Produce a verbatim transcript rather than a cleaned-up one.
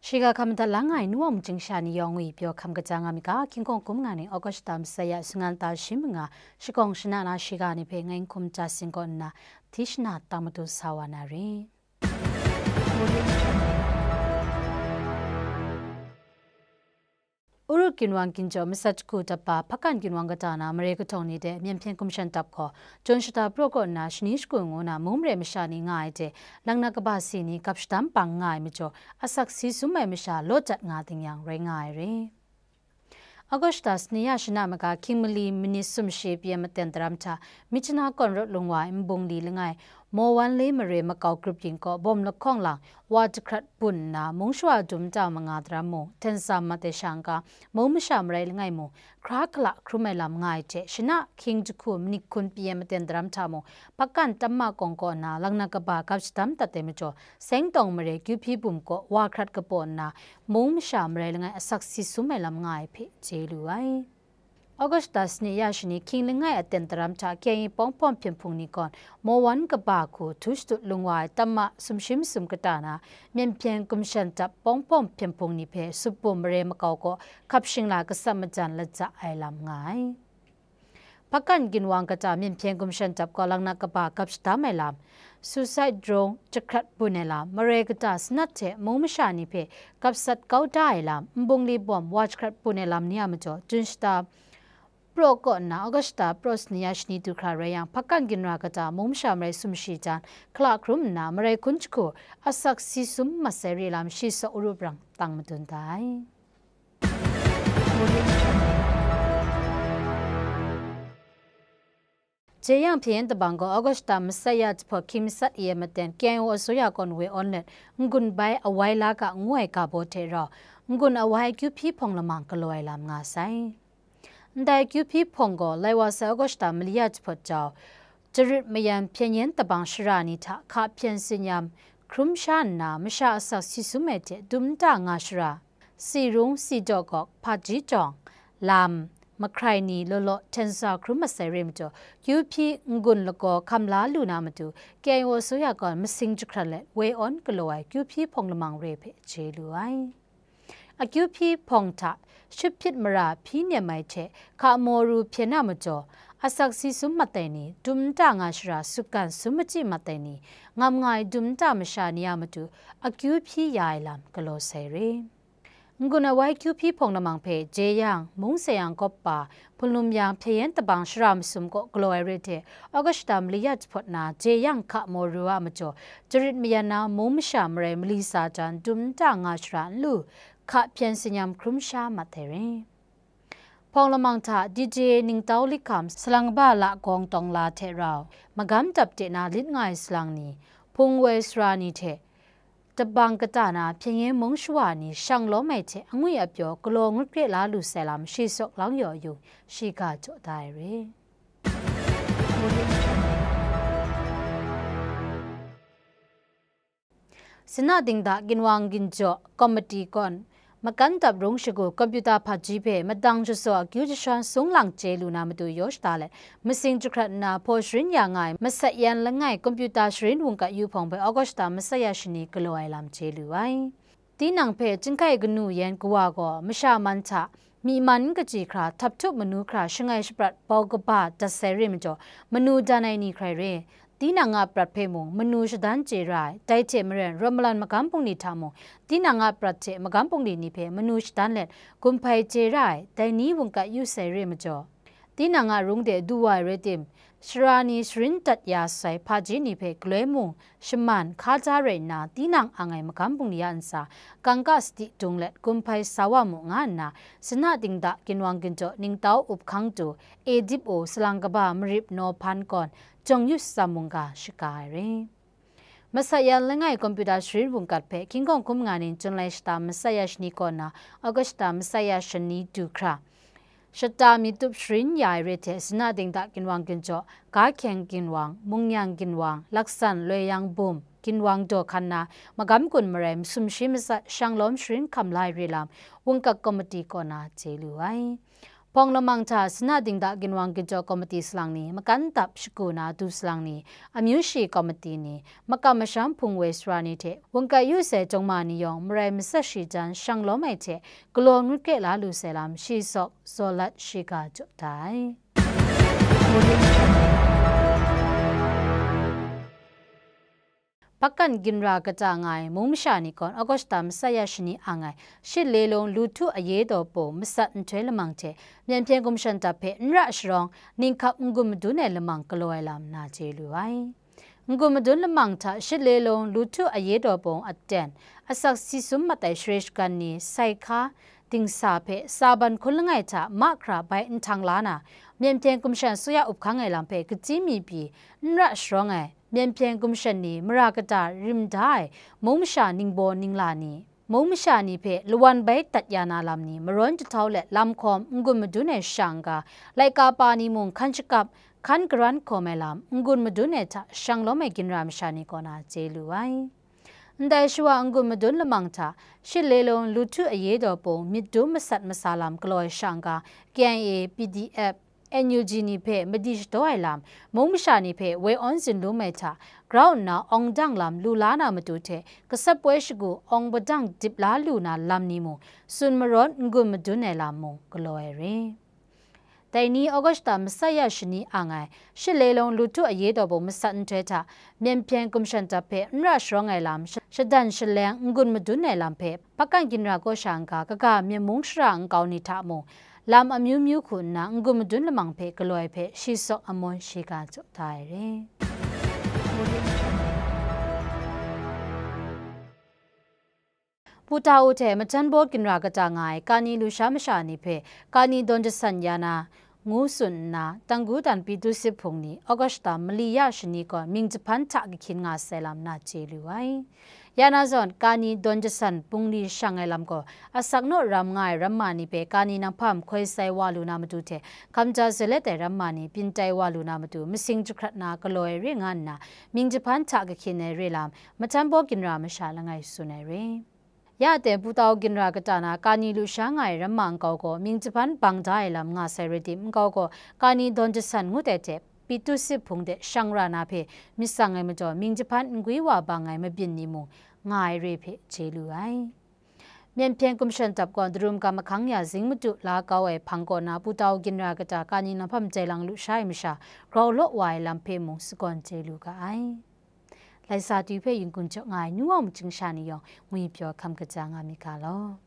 Shiga hkam madat lang ai nu wa mungchying sha ni yawng ngwi pyaw hkam kaja nga mi ga, hkying hkawng hkum nga ni August ta masai ya shangan ta shi manga shakawng shana na shiga ni hpe ngai n hkum ja sing kaw nna, Tishna tang matu sa wa na re. Uruk ginwang ginjaw masat jahku dapa hpakan ginwang kata na mare kahtawng ni de myen hpyen gumshan dap gaw, Jun shata praw kaw nna shani shagu ngu na mung mare masha ni nga ai de, langnak kaba si ni gap shadam bang nga ai majaw, asak si sum ai masha law dat nga ding yang rai nga ai re. August shata sani ya shana maga hkying mali minit sumshi pyi maten daram hta, Myitkyina kawn rawt lung wa ai nbungli langai, Mawan le mare makau grup yin kaw bawm lahkawng lang wa jahkrat bun nna, mung shawa dum nta manga daram mung, tensa mat ai sha n-ga, mung masha marai langai mung, hkra hkala hkrum ai lam nga ai hte, shana hkying jahku manit hkun pyi ai maten daram hta mung, hpakan tamma kawng kaw nna, langnak kaba gap shadam dat ai majaw, Sengtawng mare Kyu Hpyi bum kaw wa hkrat kapaw nna, mung masha marai langai asak si sum ai lam nga ai hpe chye lu ai. August shata sani ya shani hkying langai aten daram hta K I A pawng hpawm hpyen hpung ni gawn, Mawan kaba hku htu shadut lung wa ai tamma sumshi masum kata na, myen hpyen gumshan dap pawng hpawm hpyen hpung ni hpe sup bum mare makau kaw hkap shingla gasat majan lajak ai lam nga ai. Hpakan ginwang kata myen hpyen gumshan dap gaw langnak kaba gap shadam ai lam, suicide drone jahkrat bun ai lam, mare kata sanat hte mung masha ni hpe gap sat kau da ai lam, nbungli bawm wa jahkrat bun ai lam ni a majaw, Jun shata praw kaw nna August shata praw sani ya shani du hkra rai yang, hpakan ginra kata mung masha marai sumshi jan, hkala hkrum nna marai hkun jahku asak si sum mat sai re lam shi saw aru brang tang madun da ai. Jeyang hpyen yin tabang gaw August shata masai ya jahpawt hkying masat i ai maten K I O asuya kawn woi awn let, n-gun bai awai la ga ngu ai ga baw hte rau, n-gun awai akyu hpyi hpawng lamang galaw ai lam nga sai. Ndai akyu hpyi hpawng gaw lai wa sai August shata mali ya jahpawt jau, jarit mayan hpyen yin tabang shara ni hta hka hpyen tsin-yam hkrum sha nna, masha asak si sum ai hte dum nta nga shara, si rung, si daw gawk, hpaji jawng, lam, mahkrai ni law law hten sa hkrum mat sai re majaw, kyu hpyi n-gun lagaw hkam la lu na matu, K I O asuya gaw masing jahkrat let woi awn galaw ai kyu hpyi hpawng lamang re hpe chye lu ai. Akyu hpyi hpawng hta shut hpyit mara hpyi nem ai hte hka maw ru hpyen na majaw, asak si sum mat ai ni, dum nta nga shara sutgan sum machyi mat ai ni, ngam nga ai dum nta masha ni a matu akyu hpyi ya ai lam galaw sai re. N-gun awai kyu hpyi hpawng lamang hpe Jeyang, Mung Sayang Kawp Pa, Hpunlum Yang hpyen yin tabang shara masum kaw galaw ai re hte, August shata mali ya jahpawt na Jeyang hka maw ru a majaw, jarit mayan na mung masha marai mali sa jan dum nta nga shara n lu, hka hpyen tsin-yam hkrum sha mat ai re. Hpawng lamang hta D J Ningtau Likham, salang kaba Lakawng Tawngla hte rau, magam dap de na lit nga ai salang ni, hpung woi sara ni hte, tabang kata na hpyen yin mung shawa ni shang lawm ai hte angwi apyaw galaw ngut kre la lu sai lam shi sawk lang yaw yung shiga jaw da ai re. Sinah dingda ginwang ginjaw komiti kawn, makan dap rung shagu kompyuta hpaji hpe madang jashaw akyu jashawn sung lang chye lu na matu yaw shada let, masing jahkrat nna hpaw sharin ya nga ai masat yan langai kompyuta sharin wungkat yu hpawng hpe August shata masat ya shani galaw ai lam chye lu ai. Tinang hpe chyinghkai kanu yan kawa gaw masha man hta myi man n kaji hkra, htap htup manu hkra shangai shaprat bau kaba dat sai re majaw, manu dan ai ni hkrai re, tinang a prat hpe mung manu shadan chye ra ai. Dai hte maren, rawt malan magam bungli hta mung, tinang a prat hte magam bungli ni hpe manu shadan let, gumhpai chye ra ai, dai ni wungkat yu sai re majaw, tinang a rung de du wa ai rai tim, shara ni sharin dat ya sai hpaji ni hpe galoi mung, shaman, hkaja rai nna, tinang ang ai magam bungli a ntsa, kangka sadi dung let gumhpai sa wa mu, nga nna, Sinah dingda ginwang ginjaw ningtau up hkang tu, Edip u, salang kaba Marip Naw Hpan kawn, jawng yu shatsam mungga shaga ai re. Masat yan langai kompyuta sharin wungkat hpe hkying hkawng hkum nga ning Jun lai shata masat ya shani kaw na, August shata masat ya shani du hkra, shata mi tup sharin ya ai re hte, Sinah dingda ginwang ginjaw, Ga Hkyeng ginwang, Mungnyang ginwang, Laksan, Loi Yang Bum ginwang daw hkan na, magam gun marai masum shi matsat shang lawm sharin hkam la ai re lam, wungkat komiti kaw na chye lu ai. Bawng lamang hta sana dingda ginwang ginjaw komiti salang ni, makan dap shagu na du salang ni, amyu shi komiti ni, makam masham hpung woi sara ni hte wungkai yu sai jawng ma ni yawng marai matsat shi jan shang lawm ai hte galaw ngut kre la lu sai lam shi sawk zaw lat shi ga jaw da ai. Pakkan ginra kata nga ai mung masha ni gawn Augusta masat ya shani ang ai shit le lung lu htu aye daw pung matsat nhtoi lamang hte Myen Hpyen Gumshan Dap hpe n ra sharawng ninghkap n-gun madun ai lamang galaw ai lam na chye lu ai. N-gun madun lamang hta shit le lung lu htu aye daw pung aten, asak si sum mat ai share shagan ni sai hka dingsa hpe tsa ban hkun langai hta mahkra bai nhtang la na, Myen Hpyen Gumshan Asuya up hkang ai lam hpe kachyi mi pyi n ra sharawng ai, Myen Hpyen Gumshan ni mara kata rim da ai mung masha ningbaw ningla ni, mung masha ni hpe lawan bai dat ya na lam ni marawn jahtau let lam hkawm n-gun madun ai sha n-ga, laika pa ni mung hkan shakap, hkan garan hkawm ai lam n-gun madun ai hta shang lawm ai ginra masha ni kaw na chye lu ai. Ndai shawa n-gun madun lamang hta, shit le lung lu htu aye daw pung myit dum masat masa lam galaw ai sha n-ga, K I A, P D F, N U G ni hpe madi shadaw ai lam, mung masha ni hpe woi awn zin lum ai hta grau nna awng dang lam lu la na matu hte, gasat poi shagu awng padang dip la lu na lam ni mung, tsun marawn n-gun madun ai lam mung galaw ai re. Dai ni Augusta masat ya shani ang ai, shit le lung lu htu aye daw pung masat nhtoi hta, Myen Hpyen Gumshan Dap hpe n ra sharawng ai lam, sha-, shadan shaleng n-gun madun ai lam hpe, Pakkan ginra kaw sha n-ga, kaga Myen mung shara nkau ni hta mung, lam amyu myu hku nna n-gun madun lamang hpe galaw ai hpe shi sawk amun shi ga jaw da ai re. Pu Tau hte Mahtan baw ginra kata nga ai kani lusha masha ni hpe kani dawn jasan ya na ngu tsun nna, Tanggu dan Pyi Tu Sit Hpung ni Augusta mali ya shani gaw mying jahpan hta kahkyin nga sai lam na chye lu ai. Ya na zawn, kani dawn jasan bungli shang ai lam gaw, asak naw ram nga ai ramma ni hpe kani nanghpam hkoi sai wa lu na matu hte, hkamja zalet ai ramma ni byin tai wa lu na matu, masing jahkrat na galaw ai re nga nna, mying jahpan hta kahkyin ai re lam, Mahtan baw ginra masha langai tsun ai re. Ya ten Pu Tau ginra kata na kani lusha nga ai ramma nkau gaw mying jahpan bang da ai lam nga sai rai tim, nkau gaw kani dawn jasan ngut ai hte Pyi Tu Sit Hpung de shang ra na hpe myit tsang ai majaw, mying jahpan n gwi wa bang ai mabyin ni mung nga ai re hpe chye lu ai. Myen Hpyen Gumshan Dap gaw darum gam ahkang ya zing madu la kau ai hpang kaw na Pu Tau ginra kata kani nanghpam jailang lusha ai masha grau law wa ai lam hpe mung sagawn chye lu ga ai. Laisa twi hpe yin-gun jaw nga ai Nu Wa Majing sha ni yawng ngwi pyaw hkam kaja nga mi ga law.